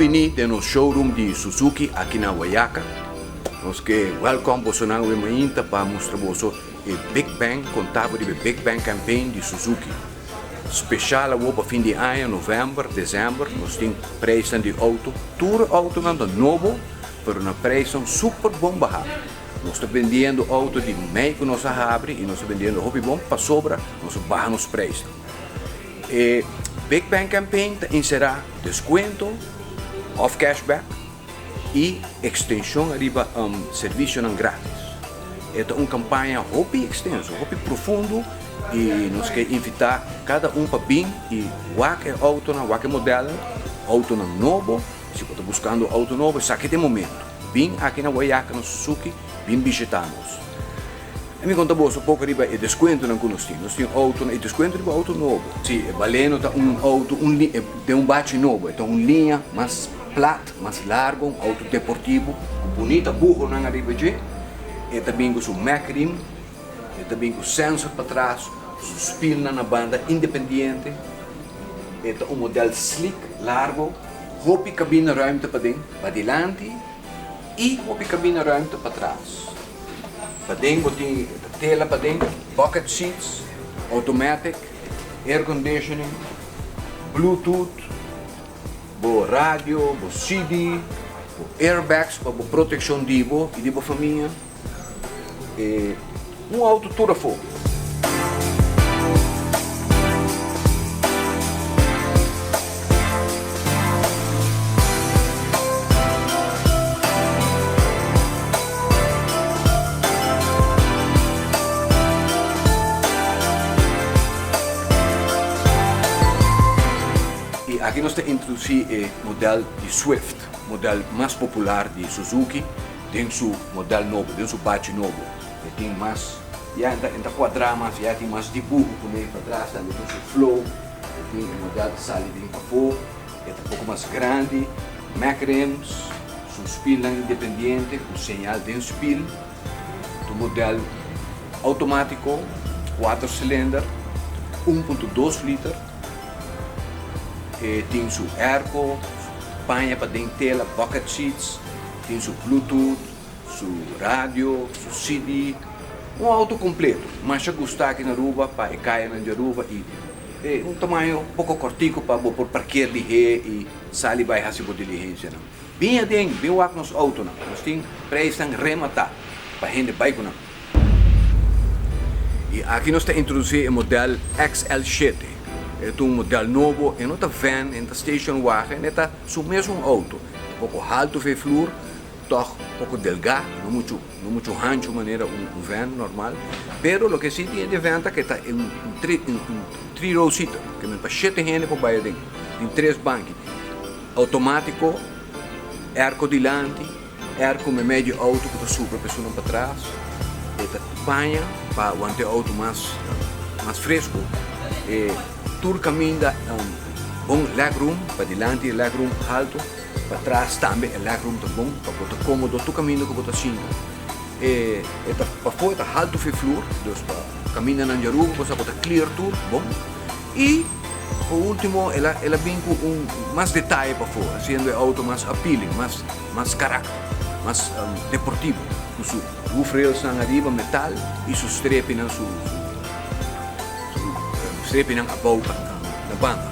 bini den nos showroom di Suzuki aki na Wayaca. Nos ke welcome bosonan awe mainta pa mustra boso e Big Bang, konta bo riba e Big Bang Campaign di Suzuki. Special awo pa fin di aña, november, december, nos tin prijsnan di auto. Tur e autonan ta nobo, pero na prijsnan super bon baha. Nos ta bendiendo auto di mei ku nos a habri i nos ta bendiendo hopi bon pasobra nos a baha nos prijsnan. E Big Bang Campaign ta enserá deskuento òf cashback i ekstenshon ariba servisionan grátis. E ta un kampaña hopi ekstenso, hopi profundo i nos ke invitá kada un pa bin i wak e outonan, wak e modelnan, outonan nobo. Si bo ta buskando outo nobo esaki ta e momento. Bin aki na Guayaca na Suzuki, bin bishitá nos. E mi konta boso poko riba e deskuentonan ku nos tin. Nos tin outonan, e deskuento riba outo nobo. Si, e Baleno ta un outo, un li, den un bachi nobo. E ta un liña mas plat, mas largo, un outo deportivo, ku bunita buhonan ariba dje. E ta bin ku su Mack rim, e ta bin ku sensor patras, su spilnan na banda independiente. E ta un model slick, largo, hopi kabina ruimte paden, padilanti i hopi kabina ruimte patras. Paden bo tin tela paden, bucket seats, automatic, air conditioning, bluetooth, bo radio, bo CD, bo airbags pa bo proteccion di bo y di bo famia. E un auto tur afo. I aki nos ta introdusí e modèl di Swift, modèl mas popular di Suzuki den su modèl nobo, den su bachi nobo. E tin mas, ya e ta kuadrá mas, ya e tin mas dibuho kuné patras, tambe tin su flow. E tin e modèl ta sali den pafó, e ta poko mas grandi, Mack rims, su spilnan independiente ku señal den spil, ta un modèl outomátiko, kuater silinder, 1.2 liter, e tin su airco, su paña paden tela, bucket seats, tin su bluetooth, su radio, su CD, un auto completo. Masha gusta aki na Aruba pa e cayanan di Aruba y e un tamaño poco cortico pa bo por parkeer lihe y sali bay haci bo diligencianan. Bin aden, bin wak nos autonan. Nos tin prijsnan remata pa hende bay cu nan. Y aki nos ta introduci e model XL shete. E ta un model nobo, e no ta van, e no ta station wagen, e ta su mesun auto. E poco halto vee vloer. Tòg poko delgá, no muchu no muchu hanchu manera un un vèn normal, pero loke si tin e vèn ta ke ta un un tri un un tri row seater, ke men pa shete hende por bai aden, tin tres banki, outomátiko, airco dilanti, airco meimei di outo ku ta supra pa esunnan patras, e ta paña pa wanta e outo mas mas fresku, e tur kaminda bon legroom, padilanti e legroom haltu. Patras tambe e legroom ta bon pa bo ta komodo tur kaminda ku bo ta sinta. E e ta pafó e ta haltu fe flur, dus pa kamindanan di Aruba bo sa bo ta clear tur bon. I por ultimo el a el a bin ku un mas detaye pafó hasiendo e outo mas appealing, mas mas karakter, mas deportivo ku su roof railsnan ariba metal i su strepinan su su strepinan abou na banda.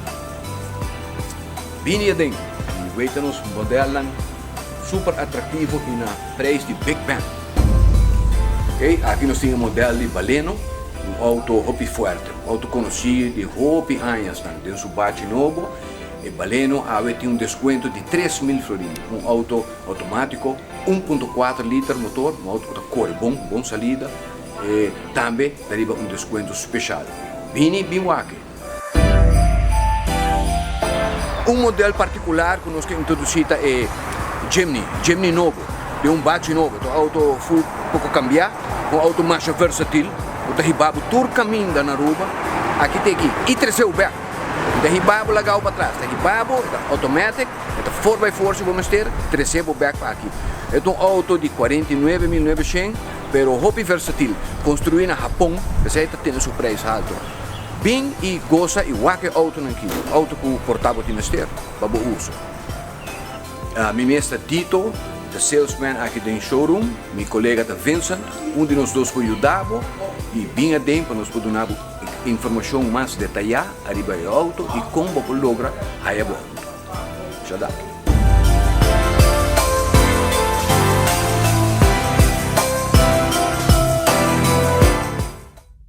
Bini aden y weta nos modelnan super atractivo y na prijs di Big Bang. Ok, aki nos tin e model di Baleno, un auto hopi fuerte, un auto conoci di hopi añasnan den su bachi nobo. E Baleno awe tin un descuento di 3000 florin, un auto automatico, 1.4 liter motor, un auto cu ta core bon, bon salida, e tambe ta riba un descuento special. Bini bin wak-e. Un model particular cu nos ke introduci ta e Jimny, Jimny nobo, den un bachi nobo, ta un auto full poco cambia, un auto masha versatil, cu ta hiba bo tur caminda na Aruba, aki te aki, y trece bo bek, y ta hiba bo laga bo patras, ta hiba bo, e ta automatic, e ta four by four si bo mester, trece bo bek pa aki. E ta un auto di 49.900, pero hopi versatil, construi na Japon, esey ta tene su prijs halto. Bin i gosa i wak e outonan ki, outo ku por ta bo tin mester pa bo uso. Mi mes ta Tito, ta salesman aki den showroom. Mi kolega ta Vincent. Un di nos dos por yuda bo i bin aden pa nos por duna bo informashon mas detayá ariba e outo i kon bo por logra haya bo outo. Shadaki.